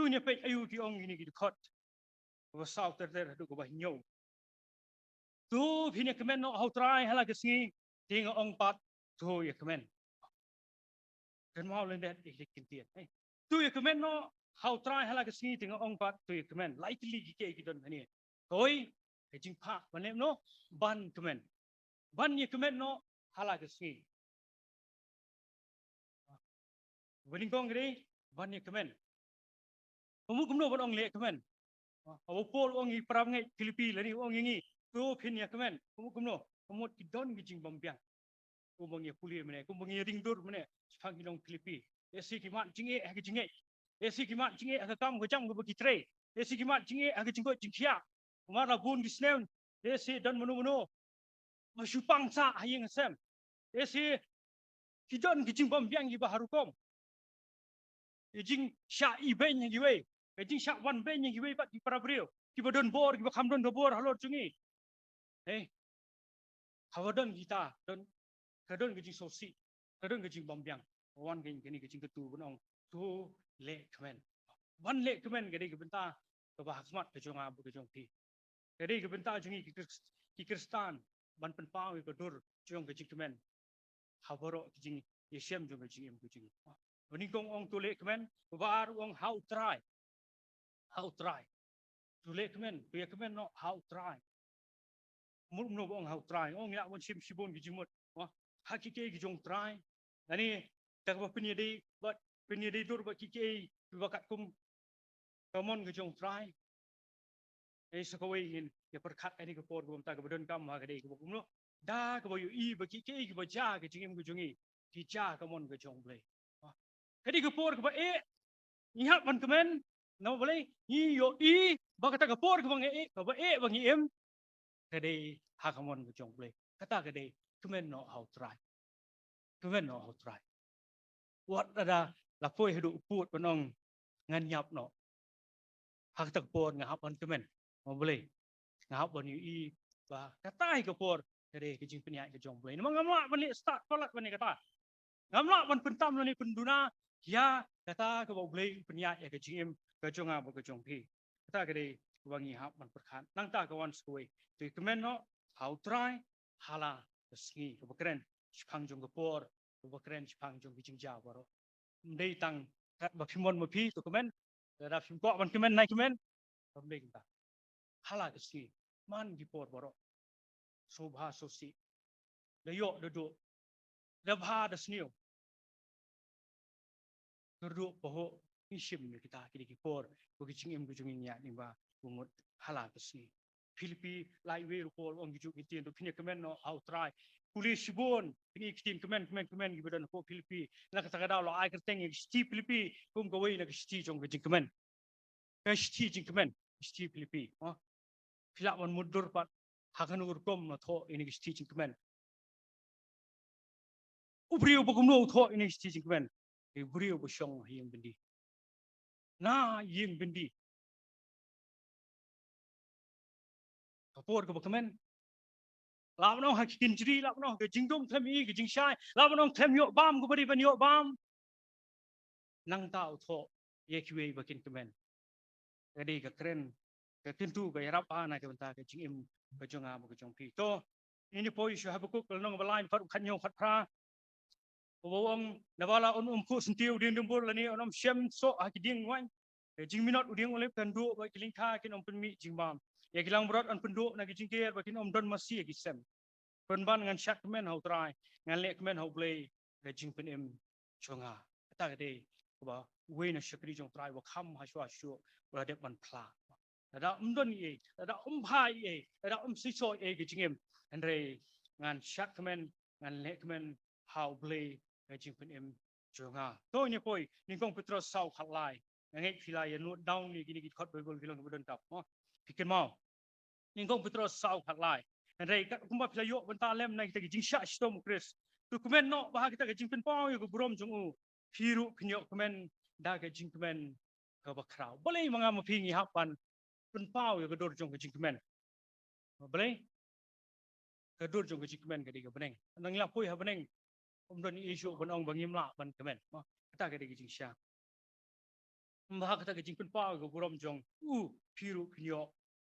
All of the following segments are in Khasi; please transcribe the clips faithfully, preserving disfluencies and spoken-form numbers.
To ngin ïa peit aïu ki ong kine ki dkhot. Kaba saw ter ter haduh kaba hynñiew. To phin ïa kmen noh ha U Trai ha la ka sngi, te nga ong pat, to ïa kmen. Kynmaw lyndet ïa ki ktien, eh. To ïa kmen noh ha U Trai ha la ka sngi, te nga ong pat, to ïa kmen. Lai tylli ki kiei ki don hangne. Kawei, ka jingphah ban leh noh, ban kmen. Ban ïa kmen noh ha la ka sngi. Ba nyngkong ka dei ban ïa kmen. Kumno kumno ban ong leh kmen. Haba u Paul u ong ïa ki para bangeit Philippi lane u ong ïa ngi, to phin ïa kmen. Kumno kumno, ka mut ki don ki jingbym biang. Kumba ngi ïa pule mynne, kumba ngi ïa ring dur mynne shaphang ki nong Philippi. Lehse ki mad jingeh ha ka jingngeit. Lehse ki mad jingeh ha ka kam ka jam kaba ki trei. Lehse ki mad jingeh ha ka jingkoit jingkhiah. Kumba la bun ki snem, lehse don mano mano ba shu pang sah ha ïing ha sem. Lehse ki don ki jingbym biang kiba ha rukom. Ki jingshah ibeiñ ha kiwei, ki jingshah wanbeiñ ha kiwei pat ki para briew kiba don bor, kiba kham don ka bor halor jong ngi. Hei, haba don kita, don, ka don ka jingsngewsih, ka don ka jingbym biang, wan kane ka jingkyntu ban ong, to leh kmen. Ban leh kmen ka dei ka bynta kaba ha khmat ka jong nga bad ka jong phi. Ka dei ka bynta jong ngi ki Khris-, ki Khristan ban pynpaw ïa ka dur jong ka jingkmen ha baroh ki jingïashem jong ka jingim ka jong ngi. Ba nyngkong u ong to leh kmen, ba ar u ong ha U Trai. Ha U Trai. To leh kmen, to ïa kmen noh ha U Trai. Mut kumno ba ong ha U Trai, ong ïa ban shim shibun ki jingmut. Ha ki kiei ki jong U Trai. Lane da kaba pynïadei bad, pynïadei dur bad ki kiei kiba katkum ka mon ka jong U Trai. Ei, sa kawei ngin ïa pyrkhat kane ka por kaba mynta kaba donkam ha ka dei kaba kumno. Da kaba ïohi ba ki kiei kiba jia ha ka jingim ka jong ngi ki jia ha ka mon ka jong U Blei. Ka dei ka por kaba eh ngi hap ban kmen. Namar balei? Ngi ïohi ba kata ka por kaba ngi eh, kaba eh ba ngi im, ka dei ha ka mon ka jong U Blei. Kata ka dei kmen noh ha U Trai. Kmen noh ha U Trai. Wat lada la poi haduh u pud ban ong ngan ïap noh, ha kata ka por nga hap ban kmen. Namar balei? Nga hap ban ïohi ba kata hi ka por ka dei ka jingpynïaid ka jong U Blei. Namar ngam lah ban leh stad palat ban ïa kata. Ngam lah ban pyntam lane pynduna ïa kata kaba U Blei u pynïaid ïa ka jingim ka jong nga bad ka jong phi. Kata ka dei kaba ngi hap ban pyrkhat. Nangta ka wan sa kawei. To ïa kmen noh ha U Trai ha la ka sngi, kaba kren shaphang jong ka por, kaba kren shaphang jong ki jingjia baroh. Ym dei tang katba phi mon ma phi to kmen, lada phim kwah ban kmen, nai kmen. Ym dei kumta. Ha la ka sngi, man ki por baroh, sngewbha sngewsih, da ïoh da duh, da bha da sniew, kyrduh pahuh, ngi shim ïa kita ki dei ki por ba ki jingim ki jong ngi ngi ïaid lyngba, ba mut ha la ka sngi. Philippi lai wei ruh Paul u ong ki juh ki ktien, to phin ïa kmen noh ha U Trai. Pule shibun kine ki ktien kmen kmen kmen kiba don hapoh Philippi. Na kata ka daw la ai kyrteng ïa ka shithi Philippi kum kawei na ka shithi jong ka jingkmen. Ka shithi jingkmen, ka shithi Philippi. Phi lah ban mutdur pat ha kano ka rukom na thoh ïa kane ka shithi jingkmen. U briew ba kumno u thoh ïa kane ka shithi jingkmen? U briew ba shong ha ïing byndi. Na ïing byndi. Ka por kaba kmen. Lah ban ong ha ki kynjri, lah ban ong ha ka jingdum khlem ïohi, ka jingshai, lah ban ong khlem ïoh bam kaba dei ban ïoh bam. Nangta u thoh ïa kiwei ba kin kmen. Ka dei ka kren, ka kyntu, ka ïarap ha na ka bynta ka jingim ka jong nga bad ka jong phi. To ngin ïa poi sha Habakuk lynnong ba lai, dkhot khathynñiew khatphra. Uba ong, naba la un ym khuh syntiew dieng dieng bor lane un ym shem soh ha ki dieng waiñ, ka jingminot u dieng olib kan duh bad ki lyngkha kin ym pynmih jingbam. Ïa ki langbrot yn pynduh na ki jingker bad kin ym don masi ïa ki sem. Pynban ngan shad kmen ha U Trai, ngan leh kmen ha U Blei ka jingpynim jong nga. Kata ka dei kaba uwei na shakri jong U Trai uba kham ha shuwa shuh u la dep ban phla. Lada ym don ei ei, lada ym bha ei ei, lada ym shisha ei ei ka jingim, hynrei ngan shad kmen, ngan leh kmen ha U Blei ka jingpynim jong nga. To ngin ïa poi Nyngkong Petros saw khatlai. Nga ngeit phi la ïa note down ïa kine ki dkhot Baibl ki long kiba donkam, mo. Phi kynmaw. Nyngkong Petros saw khatlai. Hynrei katba kumba phi la ïoh bynta lem na kita ki jingshah shitom U Khrist, to kmen noh ba ha kita ki jingpynpaw ïa ka burom jong u, phi ruh phin ïoh kmen da ka jingkmen kaba khraw. Balei ma nga ma phi ngi hap ban pynpaw ïa ka dur jong ka jingkmen? Balei? Ka dur jong ka jingkmen ka dei ka bneng. Nang la poi ha bneng, ym don ei ei shuh ban ong ba ngim lah ban kmen. Kata ka dei ka jingshisha. Namar kata ka jingpynpaw ka burom jong u, phi ruh phin ïoh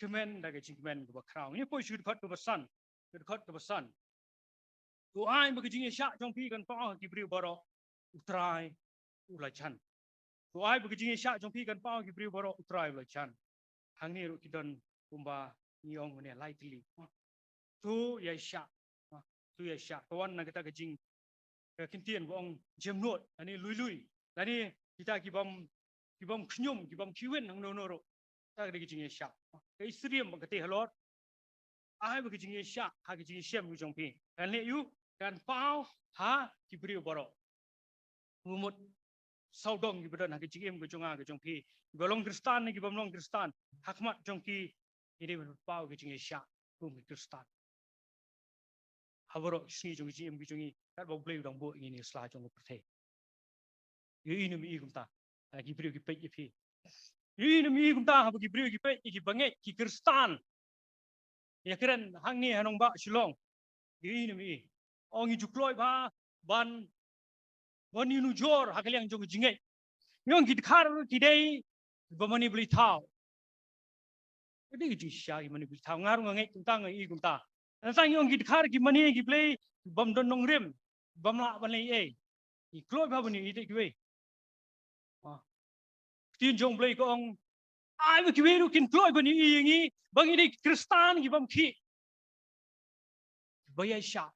kmen da ka jingkmen kaba khraw. Ngin poi sha ka dkhot kaba san, ka dkhot kaba san. To ai ba ka jingïaishah jong phi kan paw ha ki briew baroh, U Trai u la jan. To ai ba ka jingïaishah jong phi kan paw ha ki briew baroh, U Trai u la jan. Hangne ruh ki don kumba ngi ong ne lai tylli. To ïaishah. To ïaishah. Ka wan na kata ka jing, ka ktien ba ong jemnud, lane lui lui, lane kita ki bym, ki bym khñium, ki bym khiwin hangno hangno ruh. Kata ka dei ka jingïaishah. Ka isyriem bad ka teh halor. Ai ba ka jingïaishah ha ka jingshem ka jong phi kan leh ïa u, kan paw ha ki briew baroh. Kumno mut sawdong kiba don ha ka jingim ka jong nga ka jong phi, kiba long Khristan ne ki bym long Khristan, ha khmat jong ki, ngi dei ban paw ka jingïaishah kum ki Khristan ha baroh ki sngi jong ka jingim ka jong ngi, katba U Blei u dang buh ïa ngi na ka sla jong ka pyrthei. Ïohi ne ym ïohi kumta ha ki briew ki peit ïa phi? Ïohi ne ym ïohi kumta haba ki briew ki peit ïa ki bangeit ki Khristan ïakren hangne ha nongbah Shillong? Ïohi ne ym ïohi? Ong ngi ju kloi bha ban, ban ïanujor ha ka liang jong ka jingngeit. Ngi ong ki dkhar ki dei kiba mane blei thaw. Ka dei ka jingshisha ki mane blei thaw. Nga ruh nga ngeit kumta, nga ïohi kumta. Nangta ngi ong ki dkhar ki mane ki blei bym don nongrim, bym lah ban leh ei ei. Ngi kloi bha ban ïohi da kiwei. Ah. Ktien jong U Blei ka ong, ai ba kiwei ruh kin kloi ban ïohi ïa ngi ba ngi dei ki Khristan ki bym khih, ba ïaishah.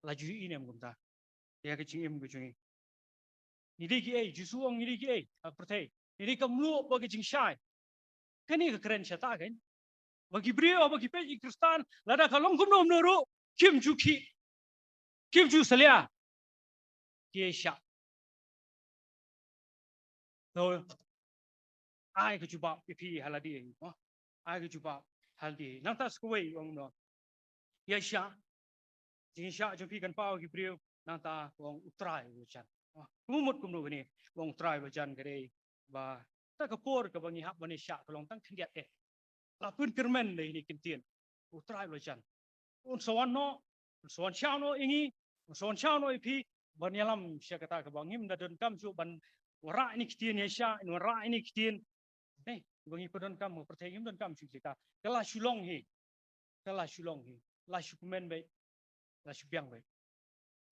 La ju ïohi ne em kumta ïa ka jingim ka jong ngi? Ngi dei kiei, Jisu ong ngi dei kiei ha pyrthei? Ngi dei ka mluh bad ka jingshai. Kane ka kren shata kein ba ki briew ba ki peit ïa ki Khristan, lada ka long kumno kumno ruh, kim ju khih, kim ju salia, ki ïaishah. To ai ka jubab ïa phi ha lade, mo. Ai ka jubab ha lade. Nangta sa kawei u ong, no, ïaishah, jingïaishah jong phi kan paw ha ki briew. Nangta u ong U Trai u la jan. Mo, kumno mut kumno kane, u ong U Trai u la jan, ka dei ba kata ka por kaba ngi hap ban ïaishah ka long tang khyndiat eh. La pynkyrmen da kine ki ktien, U Trai u la jan. Un sa wan noh, un sa wan shaw noh ïa ngi, un sa wan shaw noh ïa phi, ban ïalam sha kata kaba ngim da donkam shuh ban wanrah ïa kine ki ktien ïaishah, wanrah ïa kine ki ktien, eh, ba ngi pyndonkam ha pyrthei, ngim donkam shuh kita. Ka la shu long hi. Ka la shu long hi. La shu kmen beit. La shu biang beit.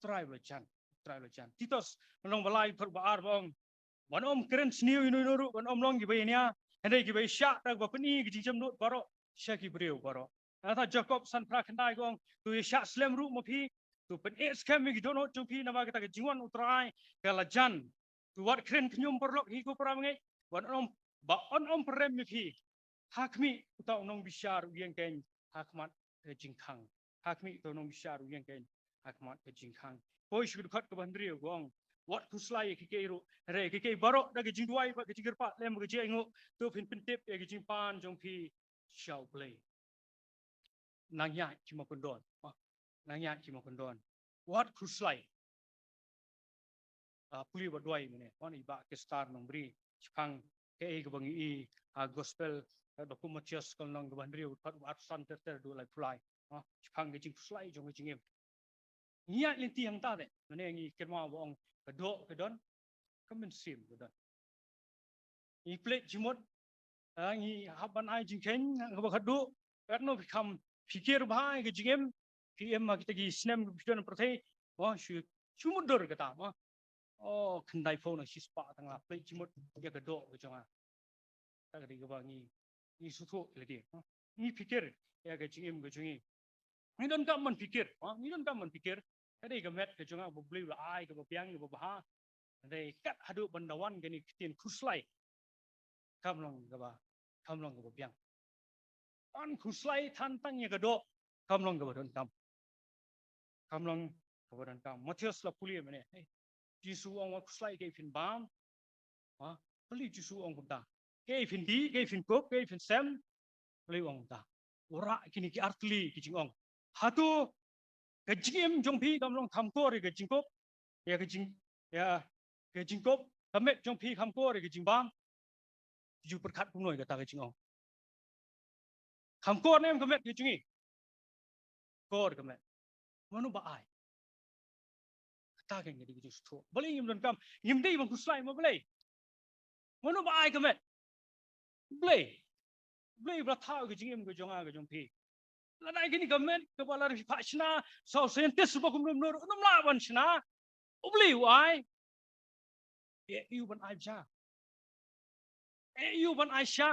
Trai u la jan, Trai u la jan. Titus, lynnong ba lai, dkhot ba ar ba ong, ban ym kren sniew ïa uno uno ruh, ban ym long kiba ïania, hynrei kiba ïaishah da kaba pyni ka jingjemnud baroh sha ki briew baroh. Nangta Jakob san phra khyndai ka ong, to ïaishah slem ruh ma phi, to pyneh skhem ïa ki dohnud jong phi, namar kata ka jingwan U Trai ka la jan. To wat kren khñium paralok hi ko para bangeit, ba yn ym, ba yn ym pynrem ïa phi ha khmih uta u nongbishar u ïeng keiñ ha khmat ka jingkhang. Ha khmih uta u nongbishar u ïeng keiñ ha khmat ka jingkhang. Poi sha ka dkhot kaba hynriew ka ong, wat khuslai ïa kiei kiei ruh, hynrei ïa kiei kiei baroh da ka jingduwai bad ka jingkyrpad lem bad ka jingainguh, to phin pyntip ïa ka jingpan jong phi sha U Blei. Nang ïaid ki ma kyndon, ah, nang ïaid ki ma kyndon. Wat khuslai. Ah, pule bad duwai mynne, wan i Bah Kestar Nongbri, shaphang kaei kaba ngi ïohi ha Gospel, eh, katba kum Mathaios ka lynnong kaba hynriew, dkhot ba arphew san ter ter haduh laiphew lai. Ah, shaphang ka jingkhuslai jong ka jingim. Ngi ïaid lynti hangta te, mynne ngi kynmaw ba ong ka doh ka don, ka mynsiem ka don. Ngi plie jingmut, ah, ngi hap ban ai jingkheiñ ha kaba khatduh, katno phi kham phikir bha ïa ka jingim, phi im ha kita ki snem phi don ha pyrthei, mo, shu, shu mutdur kata, mo. O, khyndai phew na shispah tang la plie jingmut ïa ka doh ka jong nga. Kata ka dei kaba ngi, ngi sngewthuh ïa lade, mo. Ngi phikir ïa ka jingim ka jong ngi. Ngi donkam ban phikir, mo, ngi donkam ban phikir. Ka dei ka met ka jong nga ba U Blei u la ai kaba biang kaba bha. Hynrei kat haduh ban da wan kane ka ktien khuslai, kam long kaba, kam long kaba biang. Ban khuslai than tang ïa ka doh, kam long kaba donkam. Kam long kaba donkam. Mathaios la pule mynne, eh, Jisu u ong wat khuslai kaei phin bam. Ha? Balei Jisu u ong kumta? Kaei phin dih, kaei phin kup, kaei phin sem? Balei u ong kumta? Wanrah kine ki artylli ki jingong. Hato ka jingim jong phi kam long kham kor ïa ka jingkup, ïa ka jing, ïa ka jingkup, ka met jong phi kham kor ïa ka jingbam? Ju pyrkhat kumno ïa kata ka jingong? Kham kor ne em ka met ka jong ngi? Kor ka met. Mano ba ai? Kata ka ngi dei ka jingsngewthuh. Balei ngim donkam, ngim dei ban khuslai, mo, balei? Mano ba ai ka met? U Blei. U Blei ba la thaw ka jingim ka jong nga ka jong phi. Lada kine ka met kaba la phi phah shna, sa u scientist ba kumno kumno ruh, ym lah ban shna. U Blei u ai. Eh, u ban ai sha. Eh, u ban ai sha.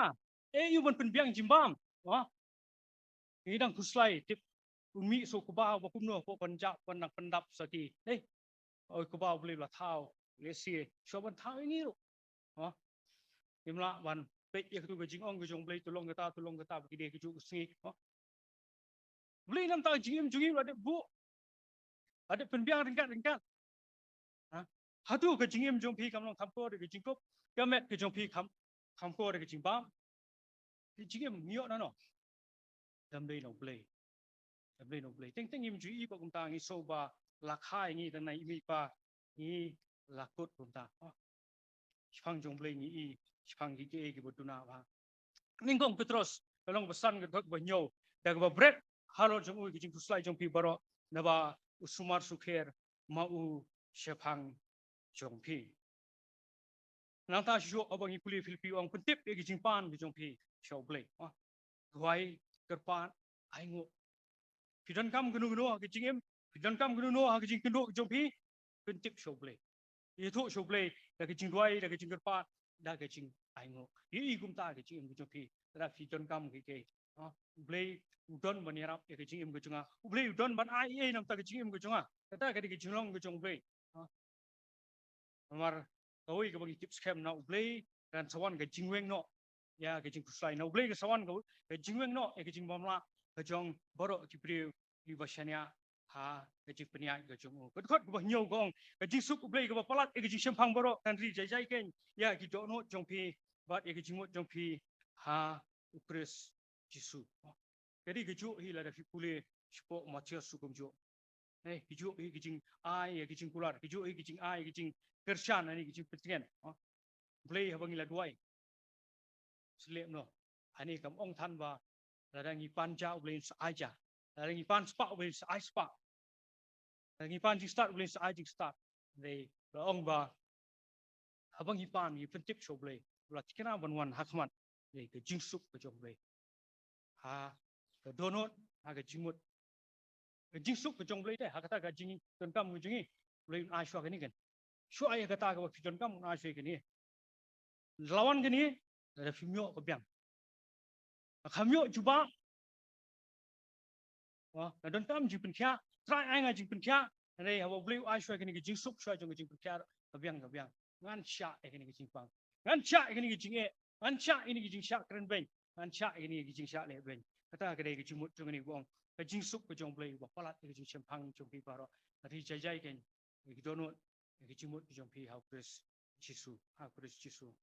Eh, u ban pynbiang jingbam. Ha? Ngi dang khuslai tip. U mih sa u kba ba kumno, hapoh Punjab, ban dang pyndap sa ki. Hei. Oi, kba U Blei la thaw. Lehse shuwa ban thaw ïa ngi ruh. Ha? Ngim lah ban peit ïa katu ka jingong ka jong U Blei, to long kata, to long kata, ba ki dei kajuh ka sngi. Ha? U Blei namar ka jingim jong ngi la dep buh, la dep pynbiang ryngkat ryngkat. Ha? Hato ka jingim jong phi kam long kham kor da ka jingkup, ka met ka jong phi kam, kham kor da ka jingbam? Ka jingim ngi ïoh nano? Dam dei na U Blei. Dam dei na U Blei. Teng teng ngim ju i ba kumta, ngi sngew ba la kha ïa ngi da na i mei i pa, ngi la kut kumta. Oh. Shaphang jong U Blei ngi i, shaphang ki kiei kiba duna ba. Nyngkong Petros, ka lynnong ba san, ka dkhot ba hynñiew. Da kaba bret halor jong u ïa ka jingkhuslai jong phi baroh, naba u sumar sukher ma u shaphang jong phi. Nangta shuh shuh haba ngi pule Philippi, u ong pyntip ïa ka jingpan ka jong phi sha U Blei. Ah, duwai, kyrpad, ainguh. Phi donkam kano kano ha ka jingim, phi donkam kano kano ha ka jingkynduh ka jong phi, pyntip sha U Blei. Ïathuh sha U Blei da ka jingduwai, da ka jingkyrpad, da ka jingainguh. Ïa i kumta ka jingim ka jong phi, lada phi donkam kiei kiei. Ha? U Blei u don ban ïarap ïa ka jingim ka jong nga. U Blei u don ban ai ei namar ka jingim ka jong nga. Kata ka dei ka jinglong ka jong U Blei. Ha? Namar kawei kaba ngi tip skhem, na U Blei kan sa wan ka jingweng noh ïa ka jingkhuslai. Na U Blei kan sa wan ka, ka jingweng noh ïa ka jingbymlah ka jong baroh ki briew kiba shaniah ha ka jingpynïaid ka jong u. Ka dkhot kaba hynñiew ka ong, ka jingsuk U Blei kaba palat ïa ka jingshemphang baroh kan ri jai jai keiñ ïa ki dohnud jong phi bad ïa ka jingmut jong phi ha U Khrist Jisu. Ka dei kajuh hi lada phi pule shapoh Mathaios kumjuh. Eh, kajuh hi ka jingai ïa ka jingkular, kajuh hi ka jingai ïa ka jingkyrshan, ani ka jingpyntngen. Ha? Blei haba ngi la duwai. Sylliej noh. Ani kam ong than ba lada ngi pan ja, U Blei un sa ai ja. Lada ngi pan spah, U Blei un sa ai spah. Lada ngi pan jingstad, U Blei un sa ai jingstad. Dei, la ong ba haba ngi pan, ngi pyntip sha U Blei, U la thikna ban wan ha khmat. Dei ka jingsuk ka jong U Blei. Ha ka dohnud, ha ka jingmut. Ka jingsuk ka jong U Blei te, ha kata ka jingdonkam ka jong ngi, U Blei un ai shuwa kane kan. Shuwa ïa kata kaba phi donkam un ai shuwa kane. La wan kane, lada phim ïoh ka biang. Kham ïoh jubab. Wa, nga donkam jingpynkhiah, Trai ai nga jingpynkhiah. Hynrei haba U Blei u ai shuwa kane ka jingsuk shuwa jong ka jingpynkhiah, ka biang, ka biang. Ngan shah ïa kane ka jingpang. Ngan shah ïa kane ka jingeh. Ngan shah ïa kane ka jingshah kren beiñ. Ngan shah ïa kane ka jingshah leh beiñ. Kata ka dei ka jingmut jong kane ka ong. Ka jingsuk ka jong U Blei ba palat ïa ka jingshemphang jong phi baroh. Ka ri jai jai keiñ. Ïa ka dohnud, ïa ka jingmut ka jong phi ha U Khrist Jisu, ha U Khrist Jisu.